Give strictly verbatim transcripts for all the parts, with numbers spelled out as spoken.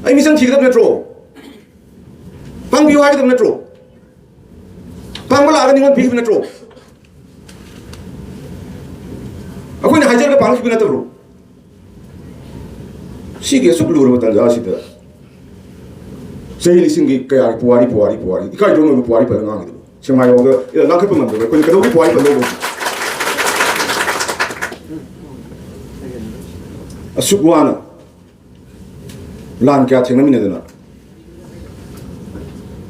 ꯑꯩ ꯃꯤꯆꯪ ꯊꯤꯒꯗꯕ ꯅꯠꯇ꯭ꯔꯣ? ꯄꯥꯡꯕꯤꯌꯨ ꯍꯥꯏꯒꯗꯕ ꯅꯠꯇ꯭ꯔꯣ? ꯄꯥꯡꯕ ꯂꯥꯛꯑꯒ ꯅꯤꯉꯣꯜ ꯄꯤꯒꯗꯕ ꯅꯠꯇ꯭ꯔꯣ? ꯑꯩꯈꯣꯏꯅ ꯍꯥꯏꯖꯔꯒ ꯄꯥꯡꯈꯤꯕ ꯅꯠꯇꯕ꯭ꯔꯣ? ꯁꯤꯒꯤ ꯑꯁꯨꯛ ꯂꯨꯔꯕ ꯇꯥꯟꯖꯥ ꯑꯁꯤꯗ ꯆꯍꯤ ꯂꯤꯁꯤꯡꯒꯤ ꯀꯌꯥꯒꯤ ꯄꯨꯋꯥꯔꯤ, ꯄꯨꯋꯥꯔꯤ, ꯄꯨꯋꯥꯔꯤ, ꯏꯀꯥꯏꯗ꯭ꯔꯣꯝ ꯑꯣꯏꯕ ꯄꯨꯋꯥꯔꯤ ꯄꯜꯂꯒ ꯉꯥꯡꯉꯤꯗꯨꯕꯨ? ꯁꯦꯛꯃꯥꯏꯐꯥꯎꯗ ꯂꯥꯡꯈꯠꯄ ꯉꯝꯗꯕ ꯑꯩꯈꯣꯏꯅ ꯀꯩꯗꯧꯕꯒꯤ ꯄꯨꯋꯥꯔꯤ ꯄꯜꯂꯧꯕ? ꯑꯁꯨꯛ ꯋꯥꯅ ꯂꯥꯟ ꯀꯌꯥ ꯊꯦꯡꯅꯃꯤꯟꯅꯗꯅ,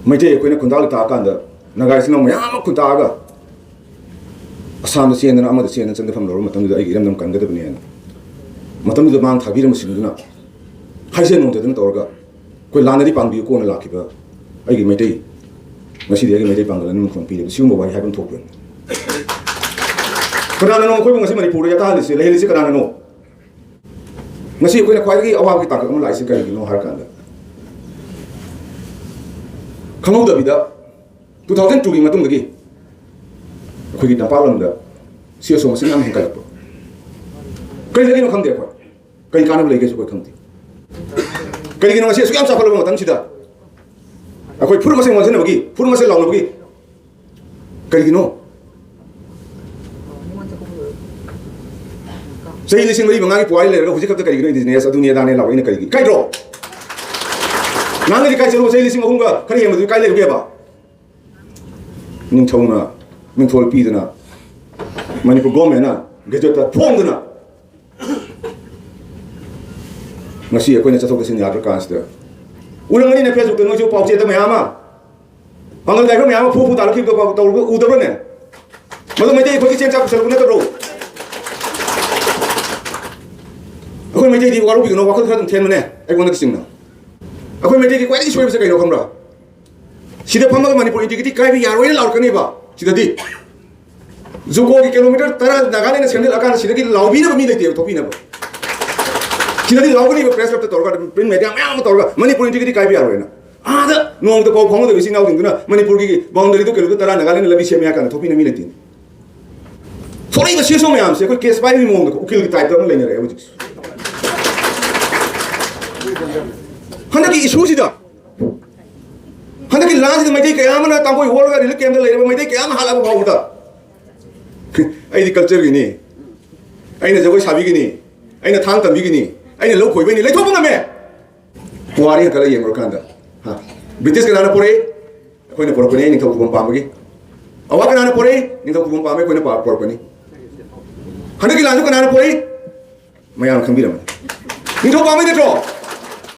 ꯃꯩꯇꯩ ꯑꯩꯈꯣꯏꯅ ꯈꯨꯟꯗꯥ ꯂꯩꯇꯥꯛꯑꯀꯥꯟꯗ, ꯅꯥꯒꯥ ꯏꯆꯤꯟ ꯏꯅꯥꯎ ꯃꯌꯥꯝ ꯑꯃ ꯈꯨꯟꯗꯥꯑꯒ ꯑꯁꯥꯝꯗ ꯆꯦꯟꯗꯅ, ꯑꯃꯗ ꯆꯦꯟꯗꯅ ꯆꯪꯖꯐꯝ ꯂꯧꯔꯕ ꯃꯇꯝꯗꯨꯗ ꯑꯩꯒꯤ ꯏꯔꯝꯗꯝ ꯀꯟꯒꯗꯕꯅꯦꯅ ꯃꯇꯝꯗꯨꯗ ꯃꯥꯡ ꯊꯥꯕꯤꯔꯝꯕꯁꯤꯡꯗꯨꯅ ꯍꯥꯏꯖ ꯅꯣꯡꯖꯗꯅ ꯇꯧꯔꯒ, ꯑꯩꯈꯣꯏ ꯂꯥꯟꯅꯗꯤ ꯄꯥꯡꯕꯤꯌꯨ ꯀꯣꯟꯅ ꯂꯥꯛꯈꯤꯕ ꯑꯩꯒꯤ ꯃꯩꯇꯩ, ꯉꯁꯤꯗꯤ ꯑꯩꯒꯤ ꯃꯩꯇꯩ ꯄꯥꯡꯒꯜ ꯑꯅꯤꯃꯛ ꯐꯣꯡ ꯄꯤꯔꯤꯕ ꯁꯤꯒꯨꯝꯕ ꯋꯥꯍꯩ ꯍꯥꯏꯐꯝ ꯊꯣꯛꯄ꯭ꯔꯅꯦ? ꯀꯅꯥꯅꯅꯣ ꯑꯩꯈꯣꯏꯕꯨ ꯉꯁꯤ ꯃꯅꯤꯄꯨꯔꯗ ꯌꯥꯇꯥꯍꯜꯂꯤꯁꯦ, ꯂꯩꯍꯜꯂꯤꯁꯦ ꯀꯅꯥꯅꯅꯣ? ꯉꯁꯤ ꯑꯩꯈꯣꯏꯅ ꯈ꯭ꯋꯥꯏꯗꯒꯤ ꯑꯋꯥꯕꯒꯤ ꯇꯥꯡꯀꯛ ꯑꯃ ꯂꯥꯛꯏꯁꯦ ꯀꯔꯤꯒꯤꯅꯣ ꯍꯥꯏꯔꯀꯥꯟꯗ, ꯈꯪꯍꯧꯗꯕꯤꯗ two thousand two ꯒꯤ ꯃꯇꯨꯡꯗꯒꯤ ꯑꯩꯈꯣꯏꯒꯤ ꯇꯝꯄꯥꯛ ꯂꯝꯗ ꯁꯤ ꯑꯁꯣꯝ ꯑꯁꯤ ꯌꯥꯝ ꯍꯦꯟꯒꯠꯂꯛꯄ꯫ ꯀꯔꯤꯗꯒꯤꯅꯣ ꯈꯪꯗꯦ ꯑꯩꯈꯣꯏ꯫ ꯀꯔꯤ ꯀꯥꯟꯅꯕ ꯂꯩꯒꯦꯁꯨ ꯑꯩꯈꯣꯏ ꯈꯪꯗꯦ꯫ ꯀꯔꯤꯒꯤꯅꯣ ꯉꯁꯤ ꯑꯁꯨꯛ ꯌꯥꯝ ꯆꯥꯎꯈꯠꯂꯕ ꯃꯇꯝꯁꯤꯗ ꯑꯩꯈꯣꯏ ꯐꯨꯔꯨꯞ ꯃꯁꯦꯜ ꯑꯣꯟꯁꯤꯟꯅꯕꯒꯤ, ꯐꯨꯔꯨꯞ ꯃꯁꯦꯜ ꯂꯥꯎꯅꯕꯒꯤ ꯀꯔꯤꯒꯤꯅꯣ? ꯆꯍꯤ ꯂꯤꯁꯤꯡ ꯃꯔꯤ ꯃꯉꯥꯒꯤ ꯄꯨꯋꯥꯔꯤ ꯂꯩꯔꯒ ꯍꯧꯖꯤꯛ ꯈꯛꯇ ꯀꯔꯤꯒꯤꯅꯣ indigenous ꯑꯗꯨꯅꯤ ꯑꯗꯥꯅꯦ ꯂꯥꯎꯔꯛꯏꯅ ꯀꯔꯤꯒꯤ? ꯏꯀꯥꯏꯗ꯭ꯔꯣ? ꯅꯍꯥꯟꯒꯗꯤ ꯀꯥꯏ ꯆꯠꯂꯨꯕ? ꯆꯍꯤ ꯂꯤꯁꯤꯡ ꯑꯍꯨꯝꯒ ꯈꯔ ꯍꯦꯟꯕꯗꯨꯗꯤ ꯀꯥꯏ ꯂꯩꯔꯨꯒꯦꯕ? ꯅꯤꯡꯊꯧꯅ ꯃꯤꯡꯊꯣꯜ ꯄꯤꯗꯅ, ꯃꯅꯤꯄꯨꯔ government ꯅ gazette ꯇ ꯐꯣꯡꯗꯅ, ꯉꯁꯤ ꯑꯩꯈꯣꯏꯅ ꯆꯠꯊꯣꯛ ꯆꯠꯁꯤꯟ ꯌꯥꯗ꯭ꯔꯀꯥꯟꯁꯤꯗ, ꯎꯔꯝꯒꯅꯤꯅꯦ Facebook ꯇ ꯅꯣꯏꯁꯨ ꯄꯥꯎꯆꯦꯗ ꯃꯌꯥꯝ ꯑꯃ, ꯄꯥꯡꯒꯜ ꯀꯥꯏꯕ ꯃꯌꯥꯝ ꯑꯃ ꯐꯨ ꯐꯨ ꯇꯥꯔꯛꯈꯤꯕꯗꯣ ꯄꯥꯎ ꯇꯧꯔꯨꯕ ꯎꯗꯕ꯭ꯔꯅꯦ? ꯃꯗꯨ ꯃꯩꯇꯩ ꯑꯩꯈꯣꯏꯒꯤ ꯆꯦꯡ ꯆꯥꯛ ꯄꯨꯁꯜꯂꯛꯄ ꯅꯠꯇꯕ꯭ꯔꯣ? ꯑꯩꯈꯣꯏ ꯃꯩꯇꯩꯗꯤ ꯋꯥꯔꯧꯕꯤꯒꯅꯣ, ꯋꯥꯈꯜ ꯈꯔ ꯑꯗꯨꯝ ꯊꯦꯟꯕꯅꯦ, ꯑꯩꯉꯣꯟꯗꯒꯤ ꯆꯤꯡꯅ꯫ ꯑꯩꯈꯣꯏ ꯃꯩꯇꯩꯒꯤ ꯈ꯭ꯋꯥꯏꯗꯒꯤ ꯁꯣꯏꯕꯁꯦ ꯀꯩꯅꯣ ꯈꯪꯕ꯭ꯔꯥ? ꯁꯤꯗ ꯐꯝꯃꯒ ꯃꯅꯤꯄꯨꯔ integrity ꯀꯥꯏꯕ ꯌꯥꯔꯣꯏꯅ ꯂꯥꯎꯔꯛꯀꯅꯦꯕ꯫ ꯁꯤꯗꯗꯤ ꯖꯨꯀꯣꯒꯤ kilometre ꯇꯔꯥ ꯅꯥꯒꯥꯂꯦꯟꯗ ꯁꯦꯝꯖꯤꯜꯂꯛꯑꯀꯥꯟꯗ ꯁꯤꯗꯒꯤ ꯂꯥꯎꯕꯤꯅꯕ ꯃꯤ ꯂꯩꯇꯦꯕ, ꯊꯣꯛꯄꯤꯅꯕ꯫ ꯁꯤꯗꯗꯤ ꯂꯥꯎꯒꯅꯤꯕ, press club ꯇ ꯇꯧꯔꯒ, print media ꯃꯌꯥꯝ ꯑꯃ ꯇꯧꯔꯒ, ꯃꯅꯤꯄꯨꯔ integrity ꯀꯥꯏꯕ ꯌꯥꯔꯣꯏꯅ꯫ ꯑꯥꯗ ꯅꯣꯡꯃꯇ ꯄꯥꯎ ꯐꯥꯎꯅꯗꯕ ꯏꯆꯤꯟ ꯏꯅꯥꯎꯁꯤꯡꯗꯨꯅ ꯃꯅꯤꯄꯨꯔꯒꯤ boundary ꯗꯨ kilometre ꯇꯔꯥ ꯅꯥꯒꯥꯂꯦꯟꯗ ꯂꯝꯕꯤ ꯁꯦꯝꯃꯦ ꯍꯥꯏ ꯀꯥꯟꯗ ꯊꯣꯛꯄꯤꯅꯕ ꯃꯤ ꯂꯩꯇꯦ꯫ ꯊꯣꯛꯂꯛꯏꯕ ꯁꯤꯁꯨ ꯃꯌꯥꯝꯁꯦ ꯑꯩꯈꯣꯏ case ꯄꯥꯏꯕꯒꯤ ꯃꯑꯣꯡꯗ ꯎꯀꯤꯜꯒꯤ type ꯇ ꯑꯃ ꯂꯩꯅꯔꯦ ꯍꯧꯖꯤꯛꯁꯦ꯫ ꯍꯟꯗꯛꯀꯤ ꯏꯁꯨꯁꯤꯗ, ꯍꯟꯗꯛꯀꯤ ꯂꯥꯟꯁꯤꯗ ꯃꯩꯇꯩ ꯀꯌꯥ ꯑꯃꯅ ꯇꯥꯡꯈꯣꯏ ꯍꯣꯜꯂꯒ ꯔꯤꯂꯤꯐ ꯀꯦꯝꯗ ꯂꯩꯔꯕ ꯃꯩꯇꯩ ꯀꯌꯥ ꯑꯃ ꯍꯥꯠꯂꯕ ꯐꯥꯎꯕꯗ, ꯑꯩꯗꯤ ꯀꯜꯆꯔꯒꯤꯅꯤ, ꯑꯩꯅ ꯖꯒꯣꯏ ꯁꯥꯕꯤꯒꯤꯅꯤ, ꯑꯩꯅ ꯊꯥꯡ ꯇꯝꯕꯤꯒꯤꯅꯤ, ꯑꯩꯅ ꯂꯧ ꯈꯣꯏꯕꯩꯅꯤ, ꯂꯩꯊꯣꯛꯄ ꯉꯝꯃꯦ꯫ ꯄꯨꯋꯥꯔꯤ ꯍꯦꯟꯒꯠꯂ ꯌꯦꯡꯉꯨꯔꯀꯥꯟꯗ, ꯍꯥ? ꯕ꯭ꯔꯤꯇꯤꯁ ꯀꯅꯥꯅ ꯄꯣꯔꯛꯏ? ꯑꯩꯈꯣꯏꯅ ꯄꯣꯔꯛꯄꯅꯤ, ꯅꯤꯡꯊꯧ ꯈꯨꯕꯝ ꯄꯥꯝꯕꯒꯤ꯫ ꯑꯋꯥ ꯀꯅꯥꯅ ꯄꯣꯔꯛꯏ? ꯅꯤꯡꯊꯧ ꯈꯨꯕꯝ ꯄꯥꯝꯕꯒꯤ ꯑꯩꯈꯣꯏꯅ ꯄꯥ-, ꯄꯣꯔꯛꯄꯅꯤ꯫ ꯍꯟꯗꯛꯀꯤ ꯂꯥꯟꯁꯨ ꯀꯅꯥꯅ ꯄꯣꯔꯛꯏ? ꯃꯌꯥꯝꯅ ꯈꯪꯕꯤꯔꯝꯃꯅꯤ꯫ ꯅꯤꯡꯊꯧ ꯄꯥꯝꯕꯩ ꯅꯠꯇ꯭ꯔꯣ?